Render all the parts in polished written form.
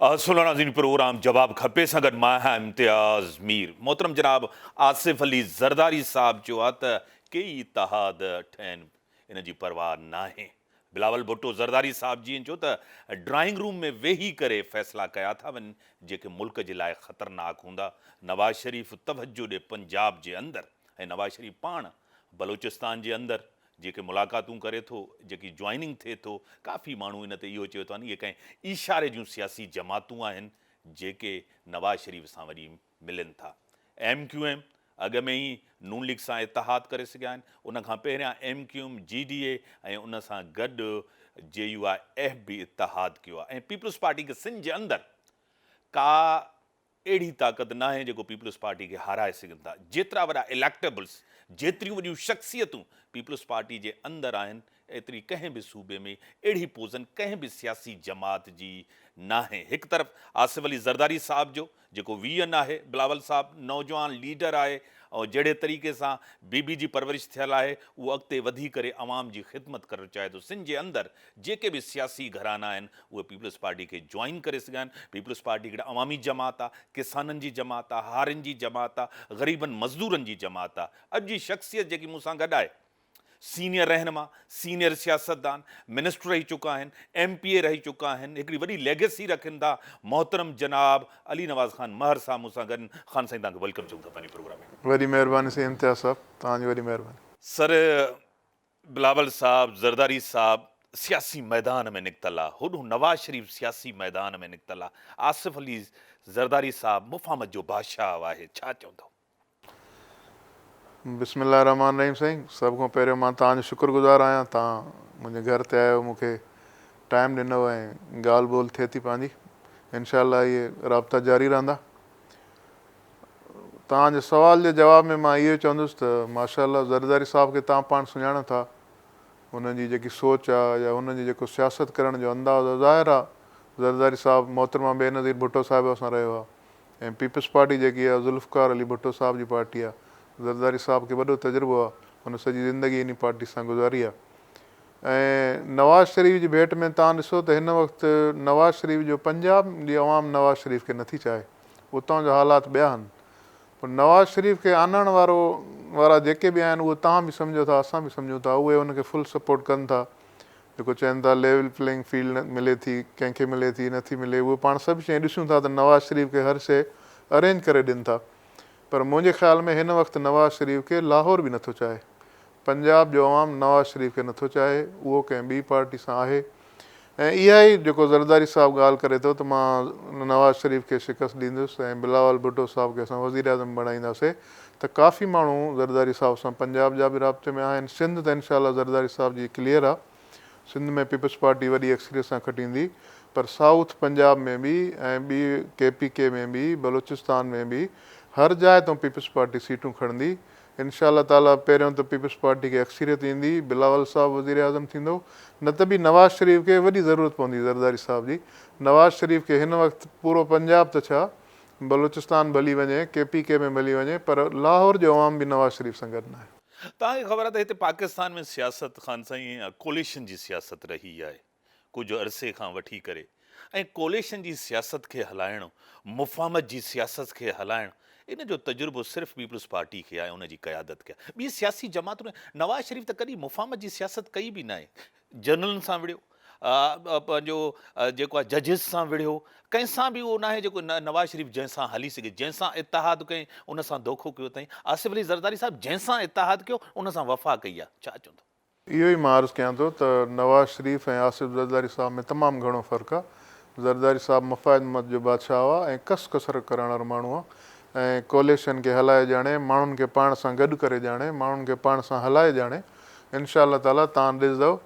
سلو ناظرين پروگرام جواب کپي سان گڏ مان آهيان امتياز مير. محترم جناب آصف علي زرداري صاحب چيو آهي ته ڪيئي اتحاد ٺهن ان جي پرواهه ناهي. بلاول ڀٽو زرداري صاحب جيئن چيو ته ڊرائنگ روم ۾ ويهي ڪري فيصلا ڪيا ٿا وڃن جيڪي ملڪ جي لاء خطرناڪ هوندا. نواز شريف توجه ڏي پنجاب جي اندر ۽ نواز شريف پاڻ بلوچستان جي اندر جيڪي ملاقاتون ڪري ٿو، جيڪي جوائننگ ٿئي ٿو، ڪافي ماڻهو ان تي اهو چيو ٿا اهي ڪنهن اشاري جون سياسي جماعتون آهن جيڪي نواز شريف سان وڃي ملن ٿا. ايم ڪيو ايم اڳ ۾ ئي نون ليگ سان اتحاد ڪري سگهيا آهن، ان کان پهريان M Q M, G D A ۽ ان سان گڏ جي يو I F به اتحاد ڪيو آهي ۽ پيپلز پارٽي کي سنڌ جي اندر ڪا اهڙي طاقت ناهي جيڪو پيپلز پارٽي کي هارائي سگهن ٿا. جيترا وڏا اليڪٽيبلز، جيتريون وڏيون شخصيتون پيپلز پارٽي جي اندر آهن، ايتري ڪنهن به صوبي ۾ اهڙي پوزن ڪنهن به سياسي جماعت جي ناهي. هڪ طرف آصف علي زرداري صاحب جو جيڪو ويزن آهي، بلاول صاحب نوجوان ليڊر آهي ۽ جهڙي طريقي سان بي بي جي پرورش ٿيل آهي، اهو اڳتي وڌي ڪري عوام جي خدمت ڪرڻ چاهي ٿو. سنڌ جي اندر جيڪي به سياسي گهرانا آهن اهي پيپلز پارٽي کي جوائن ڪري سگهيا آهن، پيپلز پارٽي هڪڙي عوامي جماعت آ، ڪسانن جي جماعت آ، هارين جي جماعت آ، غريبن مزدورن جي جماعت آ، اڄ جي شخصيت جيڪي مون سان گڏ آهي سينيئر رهنما، سينيئر سياستدان، منسٽر رهي چڪا آهن، ايم پي اي رهي چڪا آهن، هڪڙي وڏي ليگيسي رکن ٿا، محترم جناب علي نواز خان مهر صاحب مون سان گڏ آهن، خان سائين توهان کي welcome چئون ٿا پنهنجي پروگرام ۾. وڏي مهرباني سائين امتياز صاحب توهان جي وڏي مهرباني. سر بلاول صاحب، زرداري صاحب سياسي ميدان ۾ نڪتل آ، هوڏهون نواز شريف سياسي ميدان ۾ نڪتل آ، آصف علي زرداري صاحب مفاهمت جو بادشاهه آهي، ڇا چوندؤ؟ بسم الله الرحمٰن الرحيم سائين سڀ کان پهريون مان توهان جو شڪر گذار آهيان توهان منهنجي گهر تي آيو مون کي ٽائيم ڏنو ۽ ڳالهه ٻولهه ٿئي ٿي پنهنجي انشاء الله اهي رابطا جاري رهندا. توهان جي سوال جي جواب ۾ مان اهو چوندس ته ماشاء الله زرداري صاحب کي توهان پاڻ سڃاڻو ٿا انهن جي جيڪي سوچ آ يا انهن جي جيڪو سياست ڪرڻ جو انداز آ ظاهر آ زرداري صاحب محترمه بينظير ڀٽو صاحبه سان رهيو آ ۽ پيپلز پارٽي جيڪي آ ذوالفقار علي ڀٽو صاحب جي پارٽي آ زرداري صاحب کي وڏو تجربو آ هن سڄي زندگي انهي پارٽي سان گذاري آ ۽ نواز شريف جي ڀيٽ ۾ توهان ڏسو ته هن وقت نواز شريف جو پنجاب جي عوام نواز شريف کي نٿي چاهي اتان جا حالات ٻيا آهن پر نواز شريف کي آڻڻ وارو وارا جيڪي به آهن اهو توهان به سمجهو ٿا اسان به سمجهون ٿا اهي ان کي فل سپورٽ ڪن ٿا جيڪو چون ٿا ليول پليئنگ فيلڊ ملي ٿي ڪنهن کي ملي ٿي نٿي ملي اهي پاڻ سڀ شيء ڏسون ٿا ته نواز شريف کي هر شيء ارينج ڪري ڏين ٿا پر منهنجي خيال ۾ هن وقت نواز شريف کي لاهور به نٿو چاهي پنجاب جو عوام نواز شريف کي نٿو چاهي، اهو ڪنهن ٻي پارٽي سان آهي ۽ اها ئي جيڪو زرداري صاحب ڳالهه ڪري ٿو ته مان نواز شريف کي شڪست ڏيندس ۽ بلاول ڀٽو صاحب کي اسان وزيراعظم بڻائينداسي ته ڪافي ماڻهو زرداري صاحب سان پنجاب جا به رابطي ۾ آهن، سنڌ ته انشاء الله زرداري صاحب جي ڪليئر آ، سنڌ ۾ پيپلز پارٽي وڏي اڪثريت سان کٽيندي پر سائوٿ پنجاب ۾ به ۽ ٻي ڪي پي ڪي ۾ به بلوچستان ۾ به هر جاء تان پيپلز پارٽي سيٽون کڻندي انشاء الله تعاليٰ پهريون ته پيپلز پارٽي کي اڪثريت ايندي، بلاول صاحب وزيراعظم ٿيندو، نه ته به نواز شريف کي وڏي ضرورت پوندي زرداري صاحب جي، نواز شريف کي هن وقت پورو پنجاب ته ڇا بلوچستان ڀلي وڃي، ڪي پي ڪي ۾ ڀلي وڃي پر لاهور جو عوام به نواز شريف سان گڏ ناهي. توهان کي خبر آهي ته هتي پاڪستان ۾ سياست خان سائين ڪوليشن جي سياست رهي آهي. ڪجهه عرصي کان وٺي ڪري ۽ ڪوليشن جي سياست کي هلائڻ، مفاهمت جي سياست کي هلائڻ ان جو تجربو صرف پيپلز پارٽي کي آهي ان جي قيادت کي آهي. ٻي سياسي جماعتن نواز شريف ته ڪڏهن مفاهمت جي سياست ڪئي به ناهي. جنرلن سان وڙهيو، پنهنجو جيڪو آهي ججز سان وڙهيو، ڪنهن سان به اهو ناهي جيڪو نواز شريف جنهن سان هلي سگهي، جنهن سان اتحاد ڪئين ان سان دوکو ڪيو اٿائين. آصف علي زرداري صاحب جنهن سان اتحاد ڪيو ان سان وفا ڪئي آهي. ڇا چوندو؟ اهو ئي مان عرض ڪيان ٿو ته نواز شريف ۽ آصف زرداري صاحب ۾ تمام گهڻو فرق آ. زرداري صاحب مفاهمت جو بادشاهه آ ۽ ڪس ڪسر ڪرڻ وارو ماڻهو آ ۽ ڪوليشن کي هلائي ڄاڻي، ماڻهن کي پاڻ سان گڏ ڪري ڄاڻي، ماڻهن کي پاڻ سان هلائي ڄاڻي. انشاء الله تعاليٰ توهان ڏسندؤ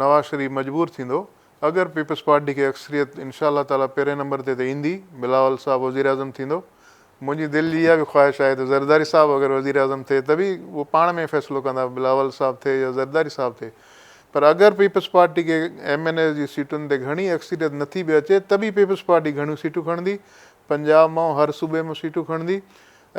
نواز شريف مجبور ٿيندو اگر پيپلز پارٽي کي اڪثريت انشاء الله تعاليٰ پهرين نمبر تي ته ايندي، بلاول صاحب وزيراعظم ٿيندو. منهنجي دل جي اها به خواهش آهي ته زرداري صاحب اگر وزيراعظم ٿئي ته به اهو پاڻ ۾ فيصلو ڪندا بلاول صاحب ٿئي يا زرداري صاحب ٿئي پر اگر پيپلز پارٽي کي ايم اين ايز جي سيٽن تي گهڻي اڪثريت نٿي به اچي ته به پيپلز پارٽي گهڻيون سيٽون کڻندي، پنجاب مان هر صوبي مان سيٽون کڻندي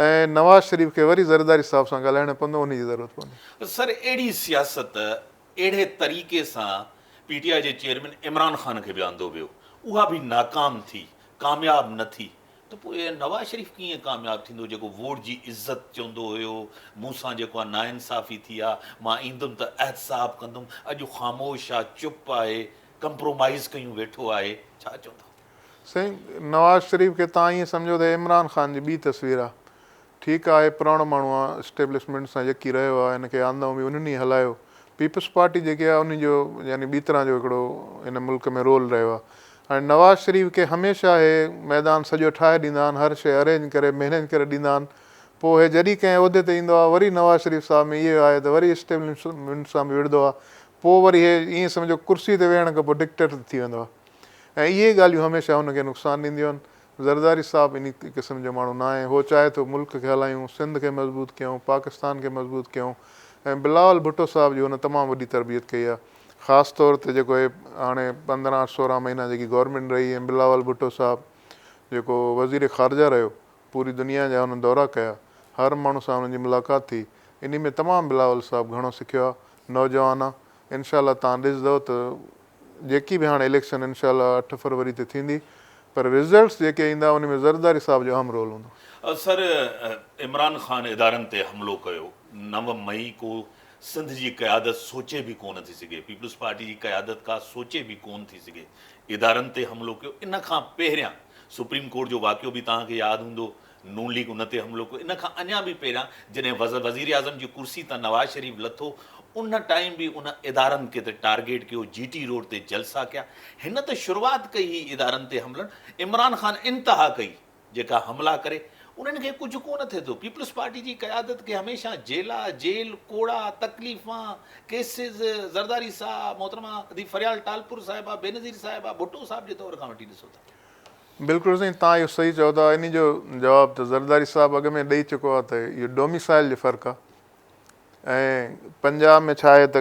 ۽ نواز شريف کي وري زرداري صاحب سان ڳالهائڻو پوندو انهي جي ضرورت پوندي. سر اهڙي سياست اهڙي طريقي سان پي ٽي آء جي چيئرمين عمران خان کي به آندو ويو، اها به ناڪام ٿي. ڪامياب نه ٿي ته پوء نواز شريف ڪيئن ڪامياب ٿيندو جيڪو ووٽ جي عزت چوندو هيو، مون سان جيڪو آ ناانصافي ٿي آ، مان ايندم ته احتساب ڪندم، اڄ خاموش آ، چپ آهي، ڪمپرومائيز ڪيون ويٺو آهي، ڇا چوندؤ؟ سائين نواز شريف کي توهان ائين سمجهو ته عمران خان جي ٻي تصوير آ. ٺيڪ آهي پراڻو ماڻهو آ، اسٽيبلشمينٽ سان يڪي رهيو آ، هن کي آندائون به انهن ئي هلايو. پيپلز پارٽي جيڪي آ انهي جو يعني ٻي طرح جو هڪڙو هن ملڪ ۾ رول رهيو آ. هاڻي نواز شريف کي هميشه هي ميدان سڄو ٺاهي ڏيندا آهن، هر شيء ارينج ڪري مينيج ڪري ڏيندا آهن. پوء هي جڏهن ڪنهن عهدي تي ايندو آ وري نواز شريف صاحب ۾ اهو آهي ته وري اسٽيبلشمينٽ سان به وڙهندو آ. پوء وري هي ائين سمجهو ڪرسي تي ويهڻ کان پوء ڊڪٽيٽر ٿي ويندو آ ۽ اهي ڳالهيون هميشه هن کي نقصان ڏينديون آهن. زرداري صاحب انهي قسم جو ماڻهو ناهي، هو چاهي ٿو ملڪ کي هلايون، سنڌ کي مضبوط ڪيون، پاڪستان کي مضبوط ڪيون ۽ بلاول ڀٽو صاحب جي هن تمام وڏي تربيت ڪئي آهي، خاص طور تي جيڪو هي هاڻي 15 16 مهينا جيڪي گورنمينٽ رهي ۽ بلاول ڀٽو صاحب جيڪو وزير خارجه رهيو، پوري دنيا جا هن دورا ڪيا، هر ماڻهو سان هن جي ملاقات ٿي، انهي ۾ تمام بلاول صاحب گهڻو سکيو آهي، نوجوان آهي، انشاء الله توهان ڏسندؤ ته جيڪي به هاڻي اليڪشن انشاء الله 8 فروري تي ٿيندي پر رزلٽس جيڪي ايندا ان ۾ زرداري صاحب جو اهم رول هوندو. سر عمران خان ادارن تي حملو ڪيو 9 مئي ڪو سنڌ جي قيادت سوچي به ڪونه ٿي سگهي پيپلز پارٽي جي قيادت ڪا سوچي به ڪونه ٿي سگهي ادارن تي حملو ڪيو ان کان پهريان سپريم ڪورٽ جو واقعو به توهان کي ياد هوندو نون ليگ ان تي حملو ڪيو. ان کان اڃا به پهريان جڏهن وزيراعظم جي ڪرسي تان نواز شريف لٿو ان ٽائيم به ان ادارن کي ته ٽارگيٽ ڪيو، جي ٽي روڊ تي جلسا ڪيا. هن ته شروعات ڪئي هئي ادارن تي حملن، عمران خان انتها ڪئي جيڪا حملا ڪري انهن کي ڪجهه ڪونه ٿئي ٿو. پيپلز پارٽي جي قيادت کي هميشه جيلا، جيل، ڪوڙا، تڪليفان، ڪيسز، زرداري صاحب، محترمه ادي فريال ٽالپر صاحبه، بينظير صاحبه، ڀٽو صاحب جي دور کان وٺي ڏسو ته. بلڪل سائين توهان اهو صحيح چئو ٿا انهي جو جواب ته زرداري صاحب اڳ ۾ ڏئي چڪو آهي ته اهو ڊوميسائل جو فرق آهي ۽ پنجاب ۾ ڇا آهي ته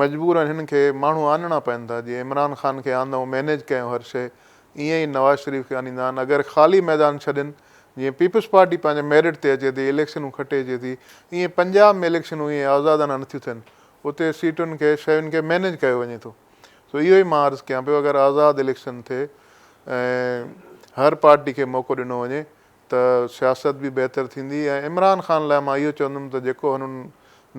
مجبورن هن کي ماڻهو آڻڻا پون ٿا جيئن عمران خان کي آندائون مينيج ڪيائون هر شيء ائين ئي نواز شريف کي آڻيندا آهن اگر خالي ميدان ڇڏين جيئن پيپلز پارٽي پنهنجي ميرٽ تي اچي ٿي اليڪشنون کٽي اچي ٿي ائين پنجاب ۾ اليڪشنون ائين آزادانه نٿيون ٿين اتي سيٽن کي شين کي مينيج ڪيو وڃي ٿو سو اهو ئي مان عرض ڪيان پيو اگر آزاد اليڪشن ٿئي ۽ هر پارٽي کي موقعو ڏنو وڃي ته سياست به بهتر ٿيندي ۽ عمران خان لاء مان اهو چوندم ته جيڪو هنن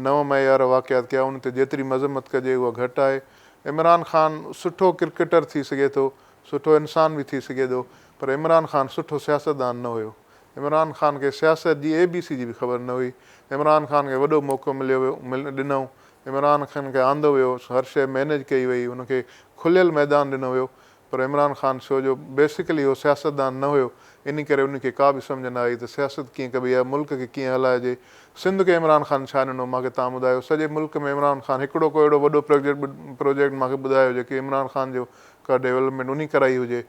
9 مئي وارا واقعات ڪيا ان تي جيتري مذمت ڪجي اها گهٽ آهي عمران خان سٺو ڪرڪيٽر ٿي سگهي ٿو سٺو انسان به ٿي سگهي ٿو پر عمران خان سٺو سياستدان نه هيو عمران خان کي سياست جي اي بي سي جي به خبر نه هئي عمران خان کي وڏو موقعو مليو ويو ڏنائون عمران خان کي آندو ويو، هر شيء مينيج ڪئي وئي، هن کي کليل ميدان ڏنو ويو پر عمران خان ڇو جو بيسيڪلي هو سياستدان نه هيو انهي ڪري ان کي ڪا به سمجهه نه آئي ته سياست ڪيئن ڪبي آهي، ملڪ کي ڪيئن هلائجي، سنڌ کي عمران خان ڇا ڏنو مان کي توهان ٻڌايو، سڄي ملڪ ۾ عمران خان هڪڙو ڪو اهڙو وڏو پروجيڪٽ مان کي ٻڌايو جيڪي عمران خان جو ڪا ڊيولپمينٽ انهي ڪرائي هجي.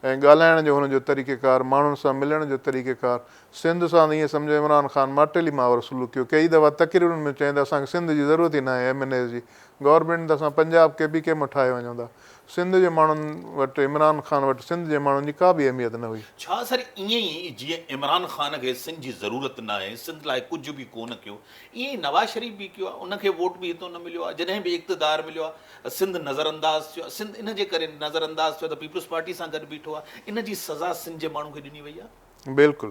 ۽ ڳالهائڻ جو هن جو طريقه ڪار، ماڻهن سان ملڻ جو طريقه ڪار، سنڌ سان ته ائين سمجهو عمران خان ماٽيلي ماء وارو سلوڪ ڪيو، ڪيئي دفعا تقريرن ۾ چيائين ته اسان کي سنڌ جي ضرورت ئي ناهي ايم اين ايز جي، گورنمينٽ ته اسان پنجاب ڪي پي ڪي مان ٺاهي وڃون ٿا. سنڌ جي ماڻهن وٽ عمران خان وٽ سنڌ جي ماڻهن جي ڪا به اهميت نه هئي. ڇا سر ائين ئي جيئن عمران خان کي سنڌ جي ضرورت ناهي، سنڌ لاء ڪجهه به ڪونه ڪيو، ائين ئي نواز شريف به ڪيو آهي، ان کي ووٽ به هتو نه مليو آهي، جڏهن به اقتدار مليو آهي، سنڌ نظر انداز ٿيو آهي، سنڌ ان جي ڪري نظر انداز ٿيو آهي ته پيپلز پارٽي سان گڏ بيٺو آهي، ان جي سزا سنڌ جي ماڻهن کي ڏني وئي آهي. بلڪل.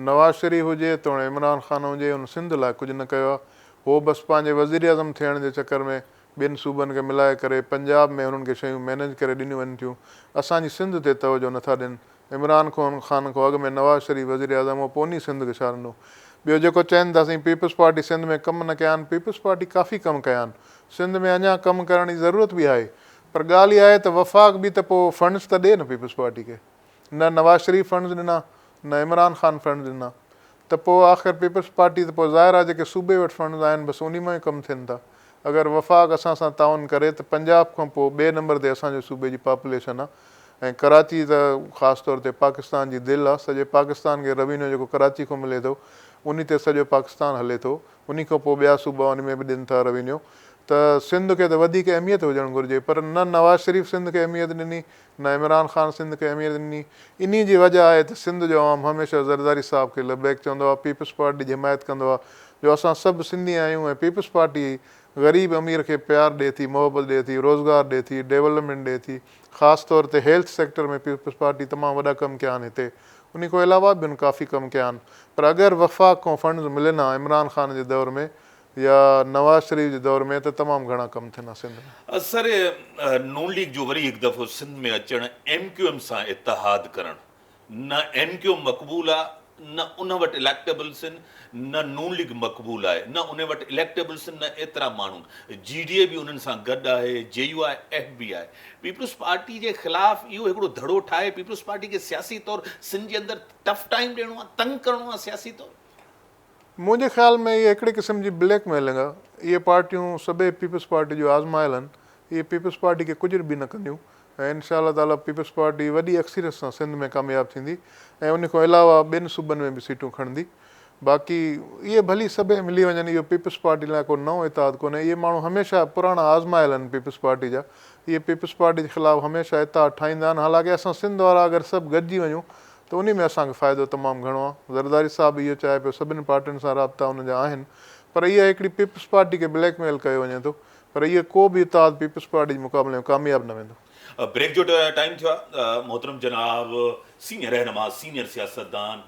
نواز شريف هجي توڻي عمران خان هجي هن سنڌ لاء ڪجهه نه ڪيو آهي. هو بس پنهنجي وزيراعظم ٿيڻ جي چڪر ۾ ٻين صوبن کي ملائي ڪري پنجاب ۾ هنن کي شيون مينيج ڪري ڏنيون وڃن ٿيون. اسان جي سنڌ تي توجهه نٿا ڏين. عمران خان کان اڳ ۾ نواز شريف وزيراعظم هو پوء انهي سنڌ کي ڇا ڏنو. ٻيو جيڪو چين ٿا سائين پيپلز پارٽي سنڌ ۾ ڪم نه ڪيا آهن پيپلز پارٽي ڪافي ڪم ڪيا آهن سنڌ ۾ اڃا ڪم ڪرڻ جي ضرورت به آهي پر ڳالهه اها آهي ته وفاق به ته پوء فنڊز ته ڏي نه پيپلز پارٽي کي نه نواز شريف فنڊز ڏنا نه عمران خان فنڊز ڏنا ته پوء آخر پيپلز پارٽي ته پوء ظاهر آهي جيڪي صوبي وٽ فنڊز آهن بس انهي مان ئي ڪم ٿين ٿا اگر وفاق اسان سان تعاون ڪري ته پنجاب کان پوء ٻئي نمبر تي اسان جو صوبي جي پاپوليشن آهي ۽ ڪراچي ته خاص طور تي پاڪستان جي دل آهي سڄي پاڪستان کي روينيو جيڪو ڪراچي کان ملي ٿو انهي تي سڄو پاڪستان هلي ٿو انهي کان پوء ٻيا صوبا انهي ۾ به ڏين ٿا روينيو ته سنڌ کي ته وڌيڪ اهميت هجڻ گهرجي پر نه نواز شريف سنڌ کي اهميت ڏني نه عمران خان سنڌ کي اهميت ڏني انهي جي وجه آهي ته سنڌ جو عوام هميشه زرداري صاحب کي لبيڪ چوندو آهي پيپلز پارٽي جي حمايت ڪندو آهي جو اسان سڀ سنڌي آهيون ۽ پيپلز پارٽي غريب امير کي پيار ڏئي ٿي، محبت ڏئي ٿي، روزگار ڏئي ٿي، ڊيولپمينٽ ڏئي ٿي، خاص طور تي هيلٿ سيڪٽر ۾ پيپلز پارٽي تمام وڏا ڪم ڪيا آهن هتي انهي کان علاوه به هن ڪافي ڪم ڪيا آهن پر اگر وفاق کان فنڊز ملن ها عمران خان جي دور ۾ يا نواز شريف جي دور ۾ ته تمام گهڻا ڪم ٿين ها سنڌ ۾. سر نون ليگ جو وري هڪ دفعو سنڌ ۾ اچڻ ايم ڪيو ايم سان اتحاد ڪرڻ نه ايم ڪيو ايم مقبول آ نه ان وٽ اليڪٽيبلس ان نه نون ليگ مقبول آهي نه ان وٽ اليڪٽيبلس ان نه ايترا ماڻهو جي ڊي اي به انهن سان گڏ آهي جي يو I F به آهي پيپلز پارٽي جي خلاف اهو هڪڙو ڌڙو ٺاهي پيپلز پارٽي کي سياسي طور سنڌ جي اندر ٽف ٽائيم ڏيڻو آ تنگ ڪرڻو آ سياسي طور. منهنجي خيال ۾ اهي هڪڙي قسم جي بليڪ ميلنگ آ اهي پارٽيون سڀئي پيپلز پارٽي جون آزمايل آهن اهي پيپلز پارٽي کي ڪجهه به نه ڪنديون ۽ انشاء الله تعاليٰ پيپلز پارٽي وڏي اڪثريت سان سنڌ ۾ ڪامياب ٿيندي ۽ ان کان علاوه ٻين صوبن ۾ به سيٽون کڻندي. باقي اهي ڀلي سڀئي ملي وڃن اهو پيپلز پارٽي لاء ڪو نئون اتحاد ڪونهي اهي ماڻهو هميشه پراڻا آزمايل آهن پيپلز پارٽي جا اهي پيپلز پارٽي جي خلاف هميشه اتحاد ٺاهيندا آهن حالانڪه اسان سنڌ وارا اگر سڀ گڏجي وڃون ته انهي ۾ اسان کي فائدو تمام گهڻو آهي زرداري صاحب به اهو چاهي پيو سڀني پارٽين سان رابطا ان جا آهن پر اها هڪڙي پيپلز پارٽي کي بليڪ ميل ڪيو وڃي ٿو پر اهو ڪو به اتحاد پيپلز پارٽي جي مقابلي ۾ ڪامياب نه ويندو. بريڪ جو ٽائيم ٿيو آهي محترم جناب سينئر رهنما سينئر سياستدان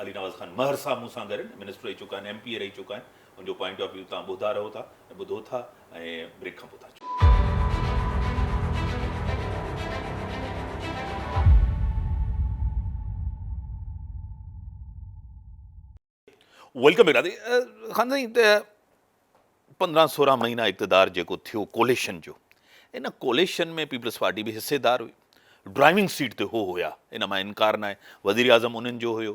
علي نواز خان مهر صاحب مون سان گڏ آهن منسٽر رهي چڪا آهن ايم پي اي رهي چڪا آهن ان جو پوائنٽ آف ويو توهان ٻڌا رهو ٿا ۽ ٻڌو ٿا ۽ بريڪ کان پوء ٿا اچون. Welcome back Radhe Khan سائين 15 16 مهينا اقتدار جيڪو ٿيو ڪوليشن جو ان ڪوليشن ۾ پيپلز پارٽي به حصيدار هئي ڊرائيونگ سيٽ تي هو هيا ان مان انڪار ناهي وزير اعظم انهن جو هيو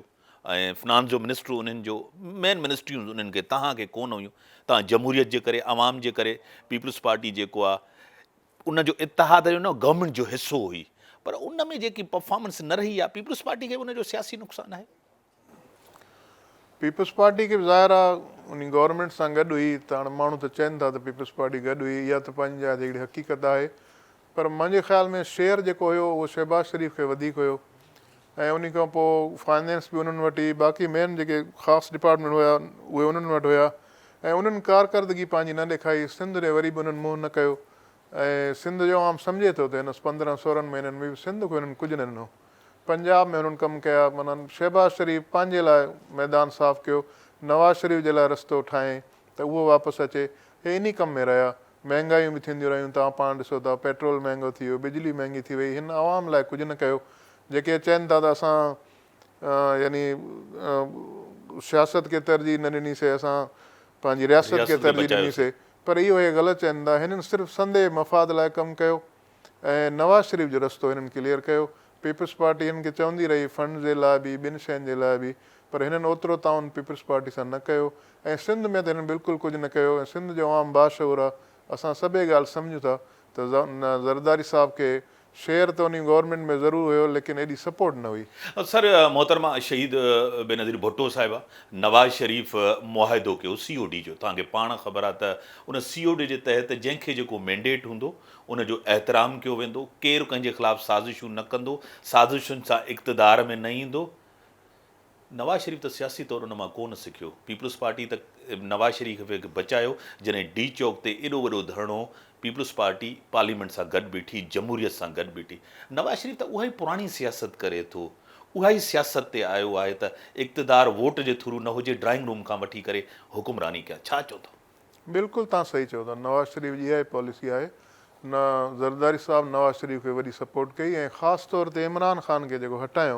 ۽ فنانس جو منسٽر انهن جو مين منسٽريون انهن کي تهان کي ڪون هيون تهان جمهوريت جي ڪري عوام جي ڪري پيپلز پارٽي جيڪو آ ان جو اتحاد جو نه گورنمنٽ جو حصو هئي پر ان ۾ جيڪي پرفارمنس نه رهي آ پيپلز پارٽي کي ان جو سياسي نقصان آهي. پيپلز پارٽي کي به ظاهر آ انهي گورنمينٽ سان گڏ هئي ته هاڻي ماڻهو ته چين ٿا ته پيپلز پارٽي گڏ هئي اها ته پنهنجي جاء تي هڪڙي حقيقت آهي پر منهنجي خيال ۾ شيئر جيڪو هيو اهو شهباز شريف کي وڌيڪ هيو ۽ انهي کان پوء فائنينس به انهن وٽ هئي باقي مين جيڪي خاص ڊپارٽمينٽ هيا اهي انهن وٽ هيا ۽ انهن ڪارڪردگي پنهنجي نه ڏيکاري سنڌ ڏي وري به انهن منهن نه ڪيو ۽ سنڌ جو عوام سمجهي ٿو ته هن 15 16 مهينن ۾ به سنڌ کي انهن ڪجهه نه ڏنو. پنجاب ۾ هنن ڪم ڪيا معنيٰ شهباز شريف پنهنجي لاء ميدان صاف ڪيو، نواز شريف جي لاء رستو ٺاهين ته اهو واپس اچي، هي انهي ڪم ۾ رهيا، مهنگايون به ٿينديون رهيون توهان پاڻ ڏسو ٿا پيٽرول مهنگو ٿي ويو، بجلي مهنگي ٿي وئي، هن عوام لاء ڪجهه نه ڪيو، جيڪي چين ٿا ته اسان يعني سياست کي ترجيح نه ڏني سي اسان پنهنجي رياست کي ترجيح ڏني سي پر اهو هي غلط چين ٿا، هنن صرف سندي مفاد لاء ڪم ڪيو. ۽ نواز شريف جو رستو هنن ڪليئر ڪيو، پيپلز پارٽي هنن کي چوندي رهي فنڊز جي لاء به ٻين شين جي لاء به پر هنن اوترو تعاون پيپلز پارٽي سان نه ڪيو ۽ سنڌ ۾ ته هنن بلڪل ڪجهه نه ڪيو ۽ سنڌ جو عوام باشعور آ اسان سڀ اهي ڳالهه سمجهون ٿا ته زرداري صاحب کي شيئر ته انهي گورنمينٽ ۾ ضرور هيو ليڪن ايڏي سپورٽ نه هئي. سر محترمه شهيد بينظير ڀٽو صاحبه نواز شريف معاهدو ڪيو سي او ڊي جو توهان کي پاڻ خبر آ ته ان سي او ڊي جي تحت جنهن کي جيڪو مينڊيٽ هوندو ان جو احترام ڪيو ويندو، ڪير ڪنهن جي خلاف سازشون نه ڪندو، سازشن سان اقتدار ۾ نه ايندو. نواز شريف ته سياسي طور ان مان ڪو نه سکيو، پيپلز پارٽي ته نواز شريف کي بچايو، جڏهن ڊي چوڪ تي ايڏو وڏو ڌرڻو پيپلز پارٽي پارليمينٽ سان گڏ بيٺي، جمهوريت سان گڏ بيٺي. نواز شريف ته اها ئي پراڻي سياست ڪري ٿو، اها ئي سياست تي آيو آهي ته اقتدار ووٽ جي ٿرو نه هجي، ڊرائنگ روم کان وٺي ڪري حڪمراني ڪيان. ڇا چوندو؟ بلڪل توهان صحيح چئو ٿا نواز شريف جي اها ئي پاليسي آهي نه زرداري صاحب نواز شريف کي وڏي سپورٽ ڪئي ۽ خاص طور تي عمران خان کي جيڪو هٽايو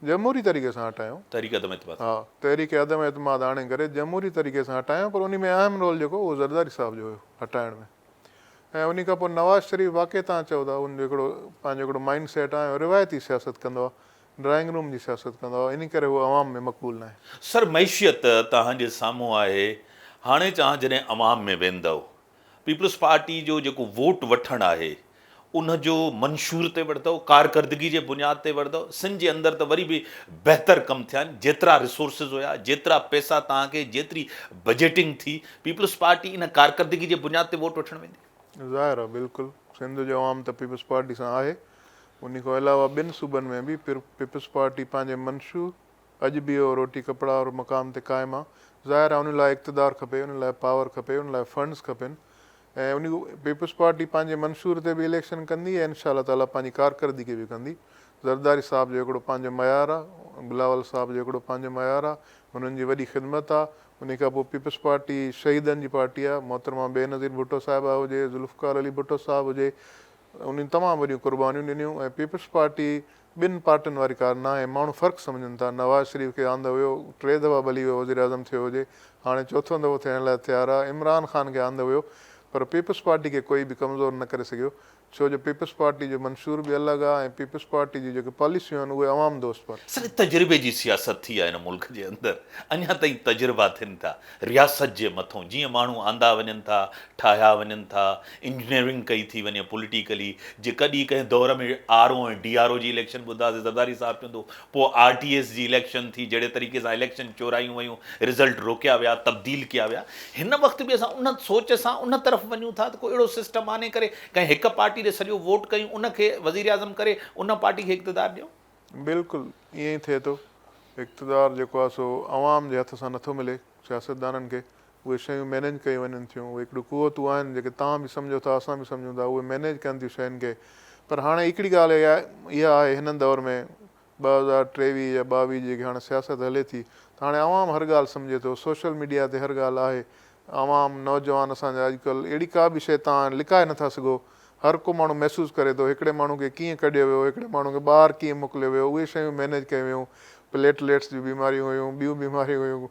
جمهوري طريقي سان هٽايو تحريڪ عدم اعتماد ها تحريڪ عدم اعتماد آڻي ڪري جمهوري طريقي سان هٽايو پر انهي ۾ اهم رول جيڪو اهو زرداري صاحب جو هيو هٽائڻ ۾ ۽ انهي کان پوء نواز شريف واقعي توهان چئو ٿا ان جو هڪڙو پنهنجو هڪڙو مائنڊ سيٽ آهي ۽ روايتي سياست ڪندو آهي ڊرائنگ روم جي سياست ڪندا هئا انهي ڪري هو عوام ۾ مقبول ناهي. سر معيشت توهان جي سامهون آهي هاڻي توهان جڏهن عوام ۾ ويندؤ پيپلز پارٽي جو جيڪو ووٽ وٺڻ آهي ان جو منشور تي وٺندؤ ڪارڪردگي جي بنياد تي وٺندؤ سنڌ جي اندر ته وري به بهتر ڪم ٿيا آهن جيترا ريسورسز هيا جيترا پئسا توهان کي جيتري بجيٽنگ ٿي پيپلز پارٽي ان ڪارڪردگي جي بنياد تي ووٽ وٺڻ ويندي. ظاهر آهي بلڪل سنڌ جو عوام ته پيپلز پارٽي سان آهي انهي کان علاوه ٻين صوبن ۾ به پيپلز پارٽي پنهنجي منشور اڄ به اهو روٽي ڪپڙا وارو مقام تي قائم آ. ظاهر آ انهي لاء اقتدار کپي، انهي لاء پاور کپي، انهي لاء فنڊز کپن. ۽ ان پيپلز پارٽي پنهنجي منشور تي به اليڪشن ڪندي ۽ انشاء الله تعاليٰ پنهنجي ڪارڪردگي به ڪندي. زرداري صاحب جو هڪڙو پنهنجو معيار آ، بلاول صاحب جو هڪڙو پنهنجو معيار آ، هنن جي وڏي خدمت آ، انهي کان پوء پيپلز پارٽي شهيدن جي پارٽي آ، محترمه بينظير ڀٽو صاحبه هجي، ذوالفقار علي ڀٽو صاحب هجي، انهن تمام وڏيون قربانيون ڏنيون ۽ پيپلز پارٽي ٻن پارٽين واري ڪار ناهي، ماڻهو فرق سمجهن ٿا، نواز شريف کي آندو ويو، ٽي دفعا ڀلي اهو وزيراعظم ٿيو هجي، هاڻي چوٿون دفعو ٿيڻ لاء تيار آ، عمران خان کي آندو ويو پر پيپلز پارٽي کي ڪوئي به ڪمزور نه ڪري سگهيو، ڇو جو پيپلز پارٽي جو منشور به الڳ آ ۽ پيپلز پارٽي جون جيڪي پاليسيون آهن اهي عوام دوست پاليسيون. سر تجربي جي سياست ٿي آ هن ملڪ جي اندر اڃا تائين تجربا ٿين ٿا رياست جي مٿون جيئن ماڻهو آندا وڃن ٿا ٺاهيا وڃن ٿا انجنيئرنگ ڪئي ٿي وڃي پوليٽيڪلي جي ڪڏهن ڪنهن دور ۾ R O ۽ D R O جي اليڪشن ٻڌاسي زرداري صاحب چوندو پوء آر ٽي ايس جي اليڪشن ٿي جهڙي طريقي سان اليڪشن چورايون ويون رزلٽ روڪيا ويا تبديل ڪيا ويا هن وقت به اسان ان سوچ سان ان طرف وڃون ٿا ته ڪو اهڙو سسٽم آني ڪري ڪنهن هڪ پارٽي ڏي سڄو ووٽ ڪيون ان کي وزيراعظم ڪري ان پارٽي کي اقتدار ڏيون. بلڪل ائين ئي ٿئي ٿو اقتدار جيڪو آهي سو عوام جي هٿ سان نٿو ملي سياستدانن کي اهي شيون مينيج ڪيون وڃن ٿيون، اهي هڪڙيون قوتون آهن جيڪي توهان به سمجهو ٿا اسان به سمجهون ٿا اهي مينيج ڪن ٿيون شين کي پر هاڻي هڪڙي ڳالهه اها آهي هن دور ۾ 2023 يا 22 جي جيڪي هاڻي سياست هلي ٿي ته هاڻي عوام هر ڳالهه سمجهي ٿو سوشل ميڊيا تي هر ڳالهه آهي عوام نوجوان اسان جا اڄڪلهه اهڙي ڪا به شيء توهان لڪائي نٿا سگهو هر ڪو ماڻهو محسوس ڪري ٿو هڪڙي ماڻهو کي ڪيئن ڪڍيو ويو، هڪڙي ماڻهو کي ٻاهر ڪيئن موڪليو ويو، اهي شيون مينيج ڪيون ويون، پليٽ ليٽس جون بيماريون هيون، ٻيون بيماريون هيون،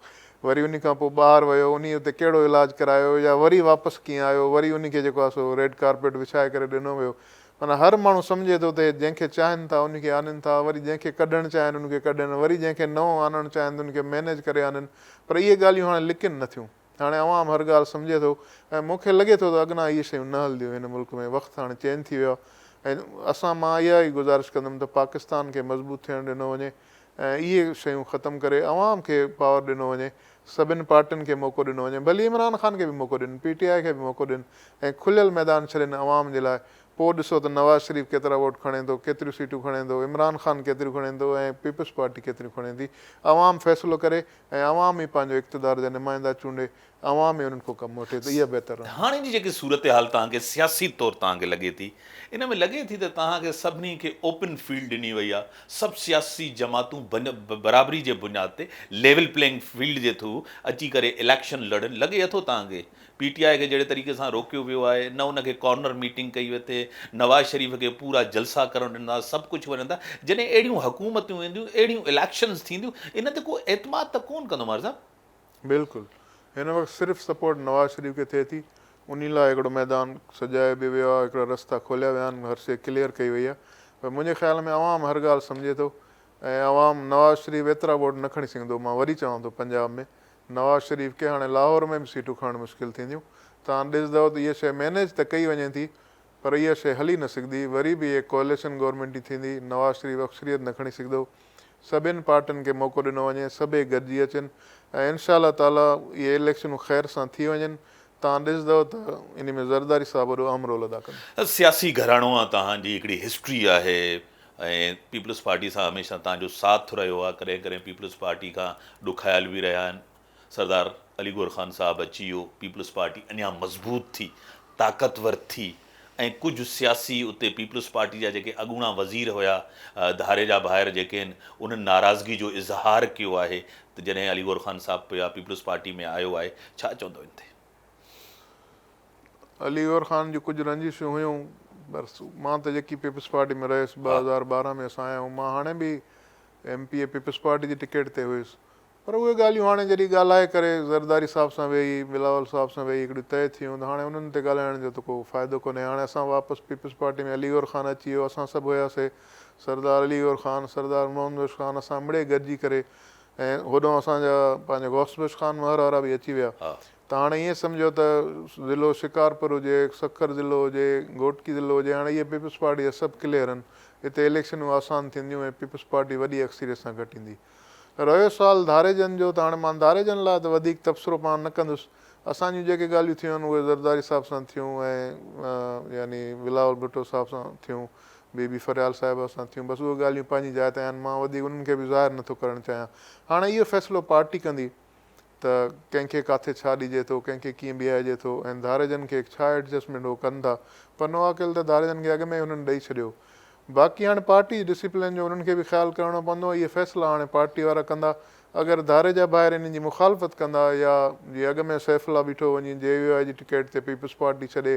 وري انهي کان پوء ٻاهر ويو، انهي اتي ڪهڙو علاج ڪرايو يا وري واپس ڪيئن آيو، وري انهي کي جيڪو آهي سو ريڊ ڪارپيٽ وڇائي ڪري ڏنو ويو. معنيٰ هر ماڻهو سمجهي ٿو ته جنهن کي چاهين ٿا انهي کي آنين ٿا، وري جنهن کي ڪڍڻ چاهين ان کي ڪڍن، وري جنهن کي نئون آڻڻ چاهين ته ان کي مينيج ڪري آنين، پر اهي ڳالهيون هاڻي لڪن نٿيون. هاڻي عوام هر ڳالهه سمجهي ٿو ۽ مون کي لڳي ٿو ته اڳنا اهي شيون نه هلنديون هن ملڪ ۾ وقت هاڻي چينج ٿي ويو آهي ۽ اسان مان اها ئي گذارش ڪندم ته پاڪستان کي مضبوط ٿيڻ ڏنو وڃي ۽ اهي شيون ختم ڪري عوام کي پاور ڏنو وڃي سڀن پارٽين کي موقعو ڏنو وڃي ڀلي عمران خان کي به موقعو ڏين پي ٽي آء کي به موقعو ڏين ۽ کليل ميدان ڇڏين عوام جي لاء پوء ڏسو ته نواز شريف ڪيترا ووٽ کڻي ٿو ڪيتريون سيٽون کڻي ٿو عمران خان ڪيتريون کڻي ٿو ۽ پيپلز پارٽي ڪيتريون کڻي ٿي عوام فيصلو ڪري ۽ عوام ئي پنهنجو اقتدار جا نمائندا چونڊي، عوام ئي انهن کان ڪم وٺي ته اها بهتر رهندو. هاڻي جي جيڪي صورتحال توهان کي سياسي طور توهان کي لڳي ٿي، ان ۾ لڳي ٿي ته توهان کي سڀني کي اوپن فيلڊ ڏني وئي آهي، سڀ سياسي جماعتون برابري جي بنياد تي ليول پليئنگ فيلڊ جي ٿرو اچي ڪري اليڪشن لڙن، لڳي اٿو توهان کي پي ٽي آء کي جهڙي طريقي سان روڪيو ويو آهي، نه ان کي ڪارنر ميٽنگ ڪئي وئي ٿي، نواز شريف کي پورا جلسا ڪرڻ ڏنا، سڀ ڪجهه وڃن ٿا، جڏهن اهڙيون حڪومتون اينديون، اهڙيون اليڪشنز ٿينديون، ان تي ڪو اعتماد ته ڪونه ڪندو مهر صاحب. بلڪل هن وقت صرف سپورٽ نواز شريف کي ٿئي ٿي، انهي لاء هڪڙو ميدان سجايو به ويو آهي، هڪڙا رستا کوليا ويا آهن، هر شيء ڪليئر ڪئي وئي آهي، پر منهنجي خيال ۾ عوام هر ڳالهه سمجهي ٿو ۽ عوام نواز شريف ايترا ووٽ نه کڻي سگهندو، مان وري چوان ٿو پنجاب ۾ نواز شريف کي هاڻي لاهور ۾ به سيٽون کڻڻ مشڪل ٿينديون. توهان ڏسندؤ ته اها شيء مينيج ته ڪئي وڃي ٿي پر اها شيء هلي نه سگهندي. وري به اهي ڪوئليشن گورنمينٽ ئي ٿيندي. نواز شريف اڪثريت نه کڻي سگهندو. سڀن پارٽين کي موقعو ڏنو وڃي، سڀئي گڏجي اچن ۽ انشاء الله تعاليٰ اهي اليڪشنون خير سان ٿي وڃن. توهان ڏسندؤ ته انهي ۾ زرداري صاحب وڏو اهم رول ادا ڪندو. سياسي گهراڻو آ توهان جي هڪڙي هسٽري آهي ۽ پيپلز پارٽي سان هميشه توهان جو ساٿ رهيو آهي، ڪڏهن ڪڏهن پيپلز پارٽي کان ڏکايل به رهيا آهن، سردار علي گوهر خان صاحب اچي ويو، پيپلز پارٽي اڃا مضبوط ٿي، طاقتور ٿي ۽ ڪجهه سياسي اتي پيپلز پارٽي جا جيڪي اڳوڻا وزير هيا، ڌاريجا ڀائر جيڪي آهن، انهن ناراضگي جو اظهار ڪيو آهي ته جڏهن علي گوهر خان صاحب پيا پيپلز پارٽي ۾ آيو آهي، ڇا چوندو ان تي؟ علي گوهر خان جون ڪجهه رنجشون هيون پر مان ته جيڪي پيپلز پارٽي ۾ رهيس 2012 ۾ اسان آيا آهيون مان هاڻي به M P A peoples party جي ٽڪيٽ تي هيس پر اهي ڳالهيون هاڻي جڏهن ڳالهائي ڪري زرداري صاحب سان ويهي بلاول صاحب سان ويهي هڪڙيون طئي ٿيون ته هاڻي انهن تي ڳالهائڻ جو ته ڪو فائدو ڪونهي هاڻي اسان واپس پيپلز پارٽي ۾ علي گوهر خان اچي ويو اسان سڀ هياسي سردار علي گوهر خان سردار محمد بخش خان اسان مڙئي گڏجي ڪري ۽ هوڏانهن اسان جا پنهنجو غوث بخش خان مهر وارا به اچي ويا ته هاڻي ائين سمجهو ته ضلعو شڪارپور هجي، سکر ضلعو هجي، گهوٽڪي ضلعو هجي، هاڻي اهي پيپلز پارٽي جا سڀ ڪليئر آهن، اتي اليڪشنون آسان ٿينديون ۽ پيپلز پارٽي وڏي اڪثريت سان کٽيندي. رهيو سوال ڌاريجن جو ته هاڻي مان ڌاريجن لاء ته وڌيڪ تبصرو پاڻ نه ڪندس. اسان جون جيڪي ڳالهيون ٿيون آهن اهي زرداري صاحب سان ٿيون ۽ يعني بلاول ڀٽو صاحب سان ٿيون، بي بي فريال صاحبه سان ٿيون، بس اهي ڳالهيون پنهنجي جاء تي آهن، مان وڌيڪ انهن کي به ظاهر نٿو ڪرڻ چاهيان. هاڻي اهو فيصلو پارٽي ڪندي. ته ڪنهن کي ڪاٿي ڇا ڏجي ٿو، ڪنهن کي ڪيئن بيهائجي ٿو ۽ ڌاريجن کي ڇا ايڊجسٽمينٽ هو ڪن ٿا. پنو عاقل ته ڌاريجن کي اڳ ۾ ئي هنن ڏئي ڇڏيو. باقي هاڻي پارٽي جي ڊسيپلين جو انهن کي به خيال ڪرڻو پوندو ۽ اهي فيصلا هاڻي پارٽي وارا ڪندا. اگر ڌاريجا ڀائر انهن جي مخالفت ڪندا يا جيئن اڳ ۾ سيف الله بيٺو وڃي جي يو آء جي ٽڪيٽ تي پيپلز پارٽي ڇڏي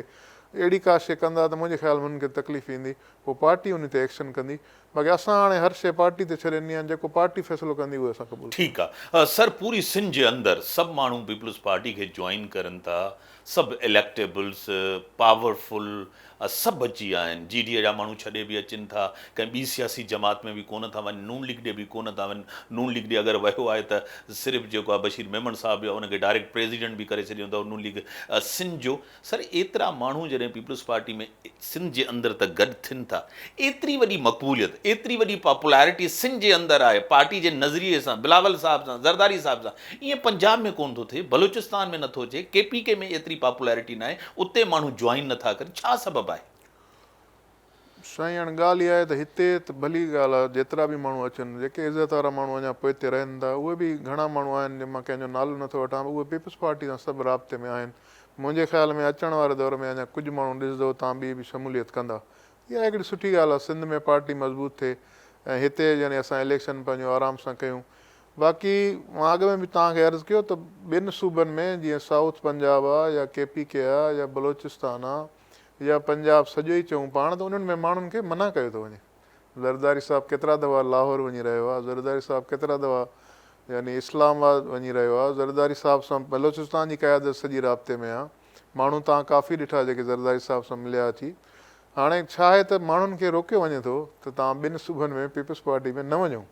اهڙي ڪا شيء ڪندا ته منهنجي خيال ۾ انهن کي تڪليف ايندي. پوء پارٽي انهي تي ايڪشن ڪندي. باقي اسان هاڻي هر شيء پارٽي تي ڇڏي ڏني آهي جيڪو پارٽي فيصلو ڪندي اهو اسان قبول ٺيڪ آ سر پوري سنڌ جي اندر سڀ ماڻهو پيپلز پارٽي کي جوائن ڪرن ٿا سڀ اليڪٽيبلز پاور فل سڀ اچي ويا آهن جي ڊي اي جا ماڻهو ڇڏي به اچن ٿا ڪنهن ٻي سياسي جماعت ۾ به ڪونه ٿا وڃن نون ليگ ڏي به ڪونه ٿا وڃن نون ليگ ڏي اگر ويو آهي ته صرف جيڪو آهي بشير ميمڻ صاحب به ان کي ڊائريڪٽ پريزيڊنٽ به ڪري ڇڏيو اٿو نون ليگ سنڌ جو سر ايترا ماڻهو جڏهن پيپلز پارٽي ۾ سنڌ جي اندر ته گڏ ٿين ٿا ايتري وڏي مقبوليت ايتري وڏي پاپولارٽي سنڌ جي اندر آهي پارٽي جي نظريي سان بلاول صاحب سان زرداري صاحب سان ائين پنجاب ۾ ڪونه ٿو ٿئي بلوچستان ۾ نٿو اچي ڪي پي ڪي ۾ ايتري پاپولارٽي ناهي اتي ماڻهو جوائن نٿا ڪن ڇا سبب آهي؟ سائين هاڻي ڳالهه اها آهي ته هتي ته ڀلي ڳالهه آهي جيترا به ماڻهو اچن جيڪي عزت وارا ماڻهو اڃا پوئتي رهن ٿا اهي به گهڻا ماڻهو آهن جن مان ڪنهن جو نالو نٿو وٺان اهي پيپلز پارٽي سان سڀ رابطي ۾ آهن منهنجي خيال ۾ اچڻ واري دور ۾ اڃا ڪجهه ماڻهو ڏسندو تان ٻي به شموليت ڪندا اها هڪڙي سٺي ڳالهه آهي سنڌ ۾ پارٽي مضبوط ٿئي ۽ هتي يعني اسان اليڪشن پنهنجو آرام سان ڪيون باقي مان اڳ ۾ به توهان کي عرض ڪيو ته ٻين صوبن ۾ جيئن سائوٿ پنجاب آهي يا ڪي پي ڪي آهي يا بلوچستان آهي يا پنجاب سڄو ئي چئون پاڻ ته انهن ۾ ماڻهن کي منع ڪيو ٿو وڃي. زرداري صاحب ڪيترا دفعا لاهور وڃي رهيو آهي، زرداري صاحب ڪيترا دفعا يعني اسلام آباد وڃي رهيو آهي، زرداري صاحب سان بلوچستان جي قيادت سڄي رابطي ۾ آهي، ماڻهو توهان ڪافي ڏٺا جيڪي زرداري صاحب سان مليا اچي. هاڻي ڇا آهي ته ماڻهن کي روڪيو وڃي ٿو ته توهان ٻن صوبن ۾ پيپلز پارٽي ۾ نه وڃو.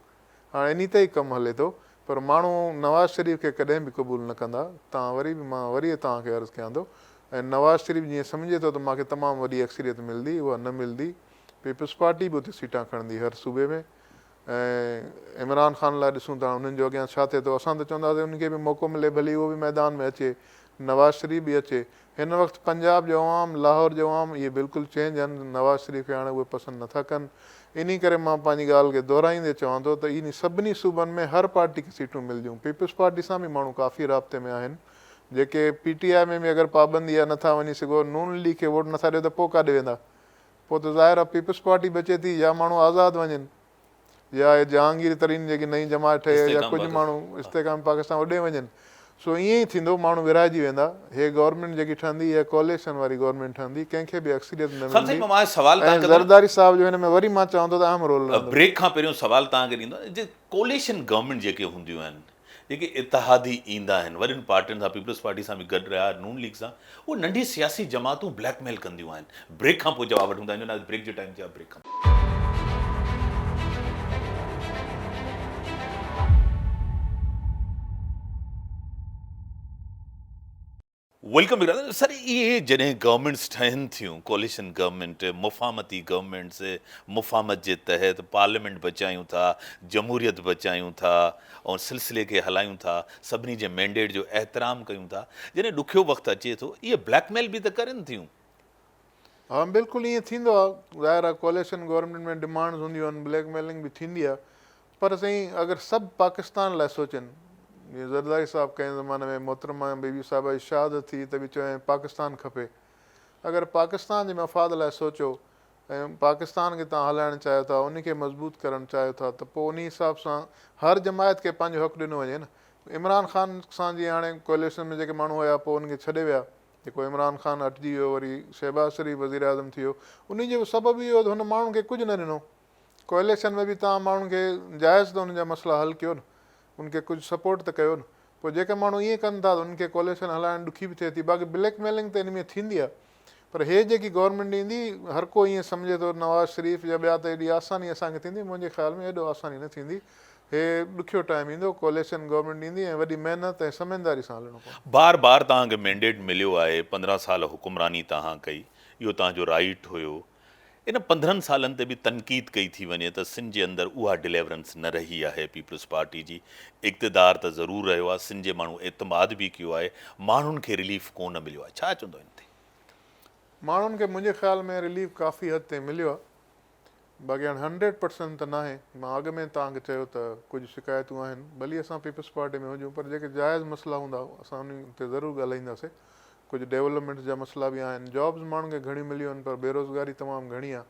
هاڻي انهي تي ئي ڪم هلي ٿو پر ماڻهو نواز شريف کي ڪڏهن به قبول نه ڪندا توهان وري به مان وري توهان کي عرض ڪيان ٿو ۽ نواز شريف جيئن سمجهي ٿو ته مان کي تمام وڏي اڪثريت ملدي اها نه ملدي پيپلز پارٽي به اتي سيٽان کڻندي هر صوبي ۾ ۽ عمران خان لاء ڏسون ٿا انهن جو اڳيان ڇا ٿئي ٿو اسان ته چونداسين انهن کي به موقعو ملي ڀلي اهو به ميدان ۾ اچي نواز شريف به اچي هن وقت پنجاب جو عوام، لاهور جو عوام اهي بلڪل چينج آهن، نواز شريف کي هاڻي اهي پسند نٿا ڪن، انهي ڪري مان پنهنجي ڳالهه کي دهرائيندي چوان ٿو ته انهي سڀني صوبن ۾ هر پارٽي کي سيٽون ملديون، پيپلز پارٽي سان به ماڻهو ڪافي رابطي ۾ آهن، جيڪي پي ٽي آء ۾ به اگر پابندي آهي نٿا وڃي سگهو، نون ليگ کي ووٽ نٿا ڏيو ته پوء ڪاڏي ويندا؟ پوء ته ظاهر آهي پيپلز پارٽي بچي ٿي يا ماڻهو آزاد وڃن. يا اهي جهانگير ترين جيڪي نئين جماعت ٺهي آهي يا ڪجهه ماڻهو استحڪام پاڪستان اڏي وڃن سو ائين ئي ٿيندو ماڻهو ورهائجي ويندا هي گورنمينٽ جيڪي ٺهندي اها ڪوليشن واري گورنمينٽ ٺهندي ڪنهن کي به اڪثريت نه خان ملندي سائين مان سوال ۽ زرداري صاحب جو هن ۾ وري مان چوان ٿو ته اهم رول رهندو. بريڪ کان پهريون سوال توهان کي ڏيندو جي ڪوليشن گورنمينٽ جيڪي هونديون آهن جيڪي اتحادي ايندا آهن وڏين پارٽين سان پيپلز پارٽي سان به گڏ رهيا نون ليگ سان اهي ننڍي سياسي جماعتون بليڪ ميل ڪنديون آهن بريڪ کان پوء جواب وٺون ٿا ان جو بريڪ جو ٽائيم ٿيو آهي بريڪ کان پوء. Welcome back سر اهي جڏهن گورنمينٽس ٺهن ٿيون ڪوليشن گورنمينٽ مفاهمتي گورنمينٽس مفاهمت جي تحت پارليامينٽ بچايون ٿا جمهوريت بچايون ٿا ۽ سلسلي کي هلايون ٿا سڀني جي مينڊيٽ جو احترام ڪيون ٿا جڏهن ڏکيو وقت اچي ٿو اهي بليڪ ميل به ته ڪرين ٿيون. ها بلڪل ائين ٿيندو آهي ظاهر آهي ڪوليشن گورنمينٽ ۾ ڊمانڊز هونديون آهن بليڪ ميلنگ به ٿيندي آهي پر سائين اگر سڀ پاڪستان لاء سوچين جيئن زرداري صاحب ڪنهن زماني ۾ محترمه بي بي صاحبه جي شهادت ٿي ته به چيائين پاڪستان کپي اگر پاڪستان جي مفاد لاء سوچو ۽ پاڪستان کي توهان هلائڻ چاهيو ٿا ان کي مضبوط ڪرڻ چاهيو ٿا ته پوء انهي حساب سان هر جماعت کي پنهنجو حق ڏنو وڃي نه عمران خان سان جيئن هاڻي ڪوئليشن ۾ جيڪي ماڻهو هيا پوء انهن کي ڇڏي ويا جيڪو عمران خان هٽجي ويو وري شهباز شريف وزيراعظم ٿي ويو انهي جو سبب اهو هو ته هن ماڻهن کي ڪجهه نه ڏنو ڪوئليشن ۾ به توهان ماڻهن کي جائز ته انهن جا مسئلا حل ڪيو نه، انهن کي ڪجهه سپورٽ ته ڪيو نه، پوء جيڪي ماڻهو ائين ڪن ٿا ته انهن کي ڪوئليشن هلائڻ ڏکي به ٿئي ٿي، باقي بليڪ ميلنگ ته ان ۾ ٿيندي آهي پر هي جيڪي گورنمينٽ ايندي هر ڪو ائين سمجهي ٿو نواز شريف يا ٻيا ته ايڏي آساني اسان کي ٿيندي، منهنجي خيال ۾ ايڏو آساني نه ٿيندي، هي ڏکيو ٽائيم ايندو، ڪوئليشن گورنمينٽ ايندي ۽ وڏي محنت ۽ سمجهداري سان هلڻو پوندو. بار بار توهان کي مينڊيٽ مليو آهي، 15 سال حڪمراني توهان ڪئي، اهو توهان جو رائيٽ هيو، ان 15 سالن تي به تنقيد ڪئي ٿي وڃي ته سنڌ جي اندر اها ڊليورنس نه رهي آهي، پيپلز پارٽي جي اقتدار ته ضرور رهيو آهي، سنڌ جي ماڻهو اعتماد به ڪيو آهي، ماڻهن کي رليف ڪو نه مليو آهي، ڇا چوندو ان تي؟ ماڻهن کي منهنجي خيال ۾ رليف ڪافي حد تائين مليو آهي. باقي هاڻي هنڊريڊ پرسنٽ ته ناهي، مان اڳ ۾ توهان کي چيو ته ڪجهه شڪايتون آهن، ڀلي اسان پيپلز پارٽي ۾ هجون پر جيڪي جائز مسئلا هوندا اسان انهن تي ضرور ڳالهائينداسي، ڪجهه ڊيولپمينٽس جا مسئلا به آهن، جابز ماڻهن کي گهڻيون مليون آهن پر بيروزگاري تمام گهڻي آهي،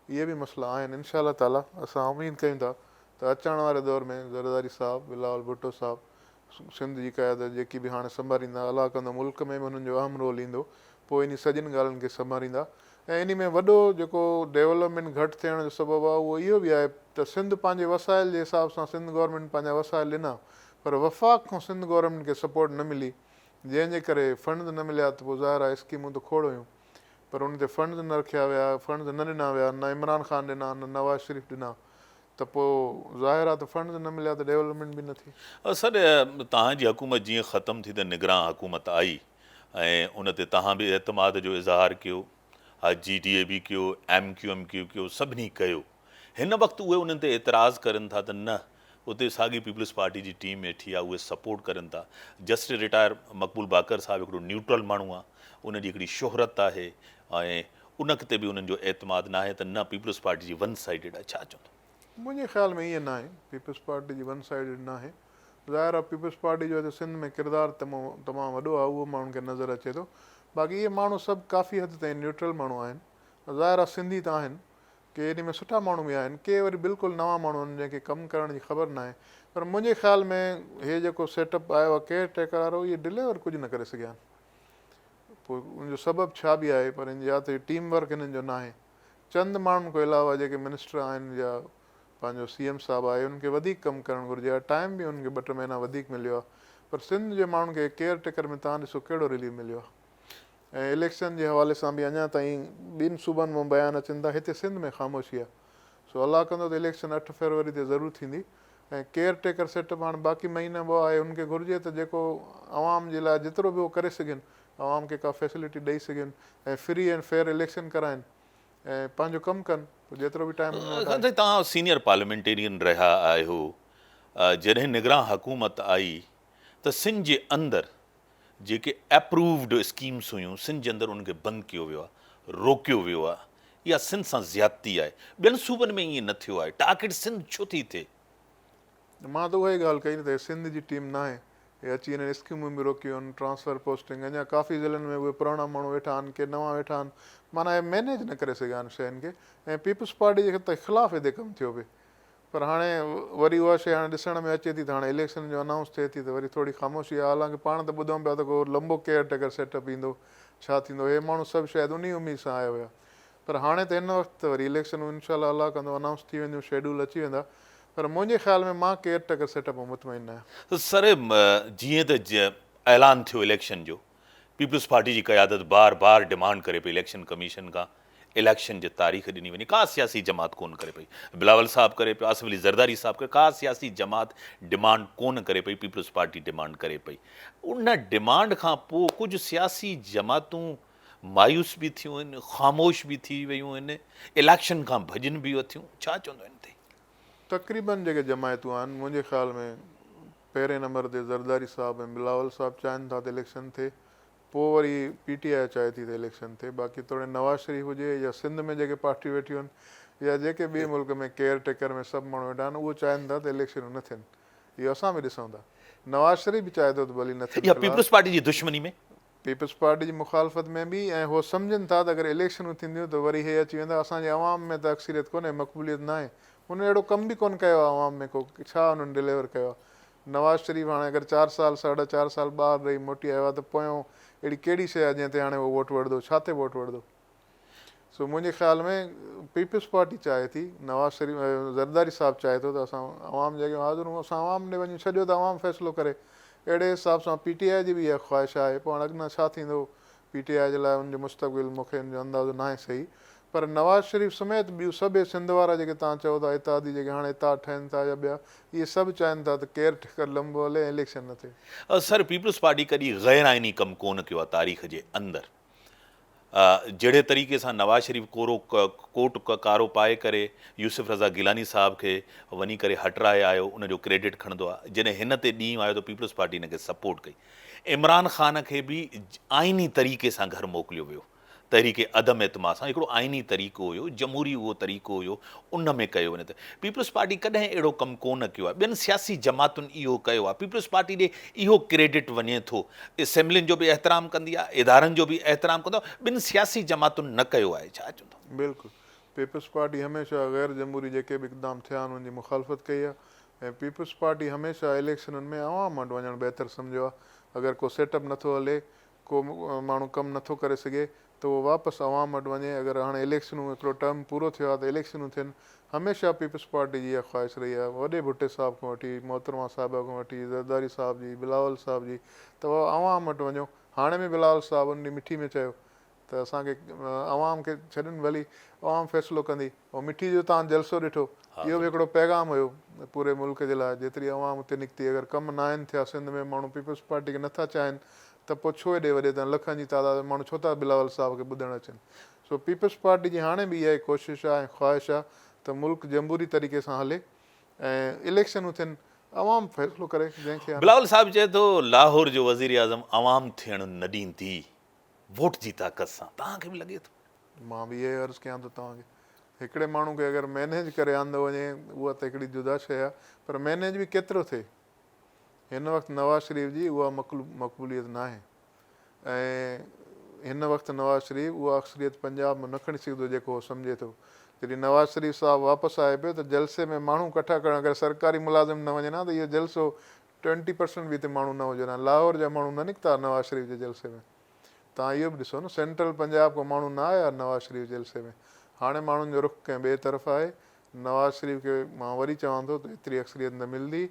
اهي به مسئلا آهن، انشاء الله تعاليٰ اسان اميد ڪيون ٿا ته اچڻ واري دور ۾ زرداري صاحب، بلاول ڀٽو صاحب، سنڌ جي قيادت جيڪي به هاڻي سنڀاريندا، الله ڪندو ملڪ ۾ به انهن جو اهم رول ايندو، پوء انهي سڄين ڳالهين کي سنڀاريندا ۽ انهي ۾ وڏو جيڪو ڊيولپمينٽ گهٽ ٿيڻ جو سبب آهي اهو اهو به آهي ته سنڌ پنهنجي وسائل جي حساب سان سنڌ گورنمينٽ پنهنجا وسائل ڏنا پر وفاق کان سنڌ گورنمينٽ کي سپورٽ نه ملي جنهن جي ڪري فنڊز نه مليا ته پوء ظاهر آهي اسڪيمون ته کوڙ هيون پر ان تي فنڊز نه رکيا ويا فنڊز نه ڏنا ويا نه عمران خان ڏنا نه نواز شريف ڏنا ته پوء ظاهر آهي ته فنڊز نه مليا ته ڊيولپمينٽ به نه ٿي. سر توهان جي حڪومت جيئن ختم ٿي ته نگران حڪومت آئي ۽ ان تي توهان به اعتماد جو اظهار ڪيو، جي ڊي اي به ڪيو، ايم ڪيو ايم به ڪيو، سڀني ڪيو. هن وقت اهي انهن تي اعتراض ڪرن ٿا ته نه اتي ساڳي پيپلز پارٽي جي ٽيم ويٺي آهي اهي سپورٽ ڪرن ٿا. جسٽس رٽائر مقبول باقر صاحب هڪڙو نيوٽرل ماڻهو آهي ان جي هڪڙي شهرت آهي ۽ ان تي به انهن جو اعتماد ناهي ته نه پيپلز پارٽي جي ون سائيڊڊ آهي ڇا چوندو؟ منهنجي خيال ۾ ائين ناهي، پيپلز پارٽي جي ون سائيڊڊ ناهي. ظاهر آهي پيپلز پارٽي جو هتي سنڌ ۾ ڪردار تمام وڏو آهي اهو ماڻهن کي نظر اچي ٿو. باقي اهي ماڻهو سڀ ڪافي حد تائين نيوٽرل ماڻهو آهن. ظاهر آهي سنڌي ته آهن، ڪي انهي ۾ سٺا ماڻهو به آهن، ڪي وري بلڪل نوان ماڻهو آهن جنهن کي ڪم ڪرڻ جي خبر ناهي. پر منهنجي خيال ۾ هي جيڪو سيٽ اپ آيو آهي ڪيئر ٽيڪر وارو اهي ڊليور ڪجهه نه ڪري سگهيا آهن. پوء ان جو سبب ڇا به آهي پر يا ته ٽيم ورڪ هنن جو ناهي. چند ماڻهن کان علاوه جيڪي منسٽر آهن يا پنهنجو سي ايم صاحب آهي انهن کي وڌيڪ ڪم ڪرڻ گهرجي ها ٽائيم به انهن کي ٻه ٽي مهينا وڌيڪ مليو آهي پر سنڌ جي ماڻهن کي ڪيئر ٽيڪر ۾ توهان ڏسو ڪهڙو رليف مليو آهي ۽ اليڪشن جي حوالي سان به اڃا تائين ٻين صوبن مان بيان اچن ٿا هتي سنڌ ۾ خاموشي آهي سو الله ڪندو ته اليڪشن اٺ فيبروري تي ضرور ٿيندي ۽ ڪيئر ٽيڪر سيٽ اپ هاڻ باقي مهينا ٻه آهي انهن کي گهرجي ته جيڪو عوام جي لاء جيترو به هو ڪري سگهن عوام کي ڪا فيسلٽي ڏئي سگهن ۽ فري اينڊ فيئر اليڪشن ڪرائن ۽ پنهنجو ڪم ڪن پوء جيترو به ٽائيم انهن وٽ خان آهي. سائين توهان سينيئر پارليامينٽيرين رهيا آهيو جڏهن نگران حڪومت آئي ته سنڌ جي اندر جيڪي اپرووڊ اسڪيمس هيون سنڌ جي اندر انهن کي بند ڪيو ويو آهي روڪيو ويو آهي اها سنڌ سان زيادتي آهي ٻين صوبن ۾ ائين نه ٿيو آهي ٽارگيٽ سنڌ ڇو ٿي ٿئي؟ مان ته اها ئي ڳالهه ڪئي نه ته هي سنڌ جي ٽيم ناهي هي اچي هنن اسڪيمون به روڪيون آهن ٽرانسفر پوسٽنگ اڃا ڪافي ضلعن ۾ اهي پراڻا ماڻهو ويٺا آهن ڪي نوان ويٺا آهن معنيٰ هي مينيج نه ڪري سگهيا آهن شين کي ۽ پيپلز پارٽي جي خلاف هتي ڪم ٿيو پئي پر هاڻي وري اها شيء هاڻي ڏسڻ ۾ اچي ٿي ته هاڻي اليڪشن جو انائونس ٿئي ٿي ته وري ٿوري خاموشي آهي حالانڪه پاڻ ته ٻڌون پيا ته ڪو لنبو ڪيئر ٽيڪر سيٽ اپ ايندو ڇا ٿيندو هي ماڻهو سڀ شايد انهي اميد سان آيا هيا پر هاڻي ته هن وقت ته وري اليڪشنون انشاء الله الله ڪندو انائونس ٿي وينديون شيڊول اچي ويندا پر منهنجي خيال ۾ مان ڪيئر ٽيڪر سيٽ اپ مان مطمئن ناهيان. سر جيئن ته اعلان ٿيو اليڪشن جو پيپلز پارٽي جي قيادت بار بار ڊمانڊ ڪري پئي اليڪشن ڪميشن کان اليڪشن جي تاريخ ڏني وڃي ڪا سياسي جماعت ڪونه ڪري پئي بلاول صاحب ڪري پيو آصف علي زرداري صاحب ڪري ڪا سياسي جماعت ڊمانڊ ڪونه ڪري پئي پيپلز پارٽي ڊمانڊ ڪري پئي ان ڊمانڊ کان پوء ڪجهه سياسي جماعتون مايوس به ٿيون آهن خاموش به ٿي ويون آهن اليڪشن کان ڀڄن به اٿيون ڇا چوندو ان تي؟ تقريبن جيڪي جماعتون آهن منهنجي خيال ۾ پهرين نمبر تي زرداري صاحب ۽ بلاول صاحب چاهين ٿا ته اليڪشن ٿئي پوء وري پي ٽي آء چاهي ٿي ته اليڪشن ٿئي باقي توڙي نواز شريف هجي يا سنڌ ۾ جيڪي پارٽيون ويٺيون آهن يا جيڪي ٻئي ملڪ ۾ ڪيئر ٽيڪر ۾ سڀ ماڻهو ويٺا آهن اهو چاهين ٿا ته اليڪشنون نه ٿين اهو اسان به ڏسون ٿا نواز شريف به چاهي ٿو ته ڀلي نه ٿين اها پيپلز پارٽي جي دشمني ۾. پيپلز پارٽي جي مخالفت ۾ به ۽ هو سمجهن ٿا ته اگر اليڪشنون ٿينديون ته وري هي اچي ويندا اسان جي عوام ۾ ته اڪثريت ڪونهي مقبوليت ناهي هنن اهڙو ڪم به ڪونه ڪيو آهي عوام ۾ ڪو ڇا انهن ڊليور ڪيو آهي نواز شريف هاڻي اگر چار سال ساڍا چار سال ٻاهر رهي موٽي آيو آهي ته پويون اهڙي ڪهڙي شيء آهي جنهن تي هاڻي هو ووٽ وٺندو ڇا تي ووٽ وٺندو سو منهنجي خيال ۾ پيپلز پارٽي چاهي ٿي نواز شريف زرداري صاحب چاهي ٿو ته اسان عوام جي اڳيان حاضر هون اسان عوام ڏي وڃون ڇڏيو ته عوام فيصلو ڪري اهڙي حساب سان پي ٽي آء جي به اها خواهش آهي پوء هاڻ اڳنا ڇا ٿيندو پي ٽي آء جي لاء ان جو مستقبل مون کي ان جو اندازو ناهي صحيح پر نواز شريف سميت ٻيون سڀ اهي سنڌ وارا جيڪي توهان چئو ٿا اتحادي جيڪي هاڻي اتحاد ٺهن ٿا يا ٻيا اهي سڀ چاهين ٿا ته ڪيئر ٽيڪر لنبو هلي ۽ اليڪشن نه ٿئي. سر پيپلز پارٽي ڪڏهن غير آئيني ڪم ڪونه ڪيو آهي تاريخ جي اندر. جهڙي طريقي سان نواز شريف ڪورو ڪوٽ ڪارو پائي ڪري يوسف رضا گيلاني صاحب کي وڃي ڪري هٽرائي آيو ان جو ڪريڊٽ کڻندو آ جڏهن هن تي ڏينهن آيو ته پيپلز پارٽي هن کي سپورٽ ڪئي عمران خان کي به آئيني طريقي سان گهر موڪليو ويو تحريڪ عدم اعتماد سان هڪڙو آئيني طريقو هيو، جمهوري اهو طريقو هيو، ان ۾ ڪيو وڃي ته پيپلز پارٽي ڪڏهن اهڙو ڪم ڪونه ڪيو آهي، ٻين سياسي جماعتن اهو ڪيو آهي، پيپلز پارٽي ڏي اهو ڪريڊٽ وڃي ٿو، اسيمبلين جو به احترام ڪندي آهي، ادارن جو به احترام ڪندو آهي، ٻين سياسي جماعتن نه ڪيو آهي، ڇا چوندو؟ بلڪل، پيپلز پارٽي هميشه غير جمهوري جيڪي به اقدام ٿيا آهن انهن جي مخالفت ڪئي آهي ۽ پيپلز پارٽي هميشه اليڪشنن ۾ عوام وٽ وڃڻ بهتر سمجهيو آهي، اگر ڪو سيٽ اپ نٿو هلي ڪو ماڻهو ڪم نٿو ڪري سگهي ته اهو واپس عوام وٽ وڃي، اگر هاڻي اليڪشنون هڪڙو ٽرم پورو ٿيو آهي ته اليڪشنون ٿين، هميشه پيپلز پارٽي جي اها خواهش رهي آهي، وڏي ڀٽي صاحب کان وٺي، محترمه صاحبه کان وٺي، زرداري صاحب جي، بلاول صاحب جي ته بابا عوام وٽ وڃو، هاڻي به بلاول صاحب ان ڏينهن مٺي ۾ چيو ته اسان کي عوام کي ڇڏن ڀلي عوام فيصلو ڪندي. ۽ مٺي جو توهان جلسو ڏٺو اهو به هڪڙو پيغام هيو پوري ملڪ جي لاء جيتري عوام اتي نڪتي اگر ڪم ناهن ٿيا سنڌ ۾ ماڻهو پيپلز پارٽي کي نٿا چاهين ته پوء ڇو ايڏي وڏي تان لکن جي تعداد ۾ ماڻهو ڇو ٿا بلاول صاحب کي ٻڌڻ اچن سو پيپلز پارٽي جي هاڻي به اها ئي ڪوشش آهي ۽ خواهش آهي ته ملڪ جمهوري طريقي سان هلي ۽ اليڪشنون ٿين عوام فيصلو ڪري جنهن کي بلاول صاحب چئي ٿو لاهور جو وزيراعظم عوام ٿيڻ نه ڏيندي ووٽ جي طاقت سان توهان کي به لڳي ٿو؟ مان به اهو ئي عرض ڪيان ٿو توهان کي. هڪڙي ماڻهو کي اگر مئنيج ڪري آندو وڃي اها ته هڪڙي جدا شيء آهي پر مئنيج به ڪيترو ٿئي. هن وقت نواز شريف جي اها مقبوليت ناهي ۽ هن وقت نواز شريف اها اڪثريت پنجاب مان نه کڻي سگهندو جيڪو هو سمجهي ٿو. جڏهن نواز شريف صاحب واپس آئي پيو ته جلسي ۾ ماڻهو ڪٺا ڪرڻ اگر سرڪاري ملازم نه وڃن ها ته اهو جلسو ٽوئنٽي پرسنٽ به هتي ماڻهو نه هجن ها. لاهور جا ماڻهو نه نڪتا نواز شريف جي جلسي ۾. توهان اهو به ڏسو نه سينٽرل پنجاب کان ماڻهو نه آيا نواز شريف جلسي ۾. هاڻي ماڻهن جو رخ ڪنهن ٻئي طرف آهي. نواز شريف کي مان وري چوان ٿو ته ايتري اڪثريت نه ملندي.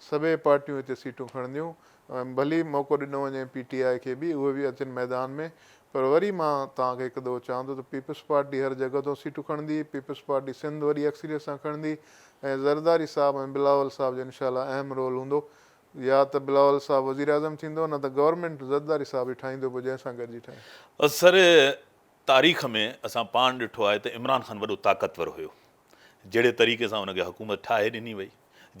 سڀئي پارٽيون هتي سيٽون کڻنديون ۽ ڀلي موقعو ڏنو وڃي پي ٽي آء کي به اهي به اچن ميدان ۾ پر وري مان توهان کي هڪ دفعو چوان ٿو ته پيپلز پارٽي هر جڳهه تان سيٽون کڻندي، پيپلز پارٽي سنڌ وڏي اڪثريت سان کڻندي ۽ زرداري صاحب ۽ بلاول صاحب جو انشاء الله اهم رول هوندو. يا ته بلاول صاحب وزيراعظم ٿيندو نه ته گورنمينٽ زرداري صاحب ئي ٺاهيندو پوء جنهن سان گڏجي ٺاهين. سر تاريخ ۾ اسان پاڻ ڏٺو آهي ته عمران خان وڏو طاقتور هيو. جهڙي طريقي سان ان کي حڪومت ٺاهي ڏني وئي،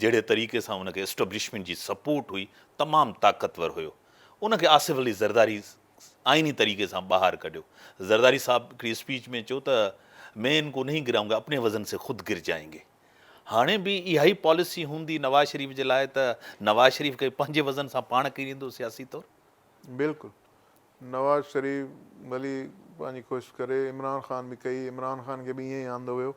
جهڙي طريقي سان ان کي اسٽبلشمينٽ جي سپورٽ هئي، تمام طاقتور هيو. ان کي آصف علي زرداري آئيني طريقي سان ٻاهر ڪڍيو. زرداري صاحب هڪڙي اسپيچ ۾ چيو ته مين ان ڪو نهين گرائون گا اپني وزن سي خود گر جائين گي. هاڻي به اها ئي پاليسي هوندي نواز شريف جي لاء ته نواز شريف کي پنهنجي وزن سان پاڻ ڪيريندو سياسي طور؟ بلڪل نواز شريف ڀلي پنهنجي ڪوشش ڪري، عمران خان به ڪئي، عمران خان کي به ائين ئي آندو ويو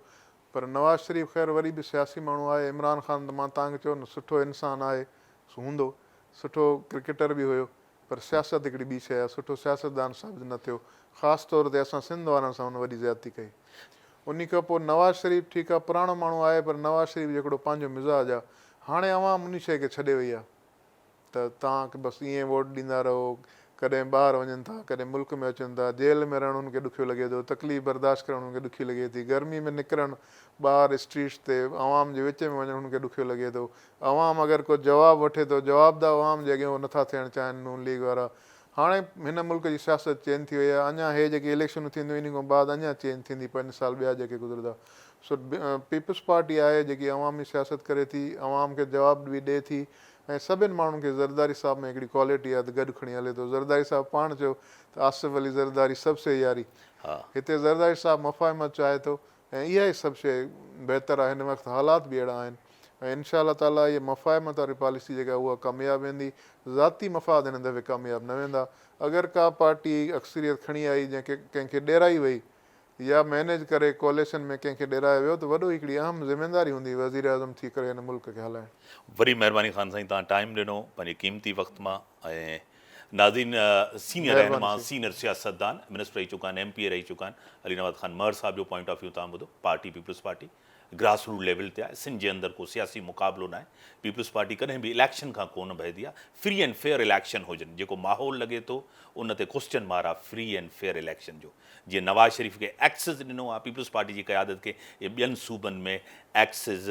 پر نواز شريف خير وري به سياسي ماڻهو آهي، عمران خان ته مان توهان کي چيو نه سٺو انسان آهي هوندو، سٺو ڪرڪيٽر به هيو پر سياست هڪڙي ٻي شيء آهي، سٺو سياستدان ثابت نه ٿيو، خاص طور تي اسان سنڌ وارن سان هن وڏي زيادتي ڪئي. انهي کان پوء نواز شريف ٺيڪ آهي پراڻو ماڻهو آهي پر نواز شريف جو هڪڙو پنهنجو مزاج آهي، هاڻي عوام انهي شيء کي ڇڏي وئي آهي ته توهان کي بس ائين ووٽ ڏيندا رهو، ڪڏهن ٻاهر وڃن ٿا، ڪڏهن ملڪ ۾ اچن ٿا، جيل ۾ رهڻ هن کي ڏکيو لڳي ٿو، تڪليف برداشت ڪرڻ هن کي ڏکي لڳي ٿي، گرمي ۾ نڪرڻ ٻاهر اسٽريٽس تي عوام جي وچ ۾ وڃڻ هن کي ڏکيو لڳي ٿو، عوام اگر ڪو جواب وٺي ٿو جوابده عوام جي اڳيان هو نٿا ٿيڻ چاهين نون ليگ وارا هاڻي هن ملڪ جي سياست چينج ٿي وئي آهي اڃا هي جيڪي اليڪشنون ٿينديون انهي کان بعد اڃا چينج ٿيندي پنج سال ٻيا جيڪي گذرندا سو پيپلز پارٽي آهي جيڪي عوامي سياست ڪري ٿي عوام کي جواب به ڏي ٿي ۽ سڀن ماڻهن کي زرداري صاحب ۾ هڪڙي ڪوالٽي آهي ته گڏ کڻي هلي ٿو زرداري صاحب پاڻ چيو ته آصف علي زرداري سب سي ياري هتي زرداري صاحب مفاهمت چاهي ٿو ۽ اها ئي سڀ شيء بهتر آهي هن وقت حالات به اهڙا آهن ۽ انشاء الله تعالي هيء مفاهمت واري پاليسي جيڪا آهي اها ڪامياب ويندي ذاتي مفاد هن دفعي ڪامياب نه ويندا اگر ڪا پارٽي اڪثريت کڻي آئي جنهن کي ڪنهن کي ڏيرائي وئي يا مئنيج ڪري ڪوليشن ۾ ڪنهن کي ڏيرايو ويو ته وڏو هڪڙي اهم ذميداري هوندي وزيراعظم ٿي ڪري هن ملڪ کي هلائڻ. وڏي مهرباني خان سائين توهان ٽائيم ڏنو پنهنجي قيمتي وقت مان ۽ ناظرين سينئر مهرباني رهنما سائين. سينئر سياستدان منسٽر رهي چڪا آهن ايم پي اي رهي چڪا آهن علي نواز خان مهر صاحب جو پوائنٽ آف ويو توهان ٻڌو party peoples party grass root level تي آهي سنڌ جي اندر ڪو سياسي مقابلو ناهي پيپلز پارٽي ڪڏهن به اليڪشن کان ڪونه ڀئدي آهي فري اينڊ فيئر اليڪشن هجن جيڪو ماحول لڳي ٿو ان تي ڪوسچن مار آهي فري اينڊ فيئر اليڪشن جو جيئن نواز شريف کي ايڪسز ڏنو آهي پيپلز پارٽي جي قيادت کي اهي ٻين صوبن ۾ ايڪسز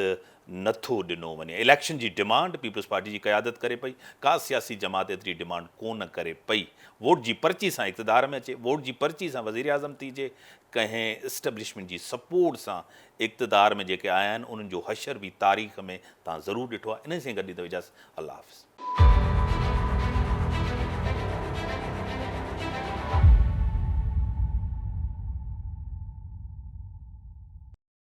نه ٿو ڏنو وڃي. اليڪشن جي ڊمانڊ پيپلز پارٽي جي قيادت ڪري پئي، ڪا سياسي جماعت ايتري ڊمانڊ ڪو نه ڪري پئي. ووٽ جي پرچي سان اقتدار ۾ اچي، ووٽ جي پرچي سان وزيراعظم ٿيجي، ڪنهن اسٽيبلشمينٽ جي سپورٽ سان اقتدار ۾ جيڪي آيا آهن انهن جو حشر به تاريخ ۾ توهان ضرور ڏٺو آهي. انهي سان گڏ ڏيندو اجازت الله حافظ.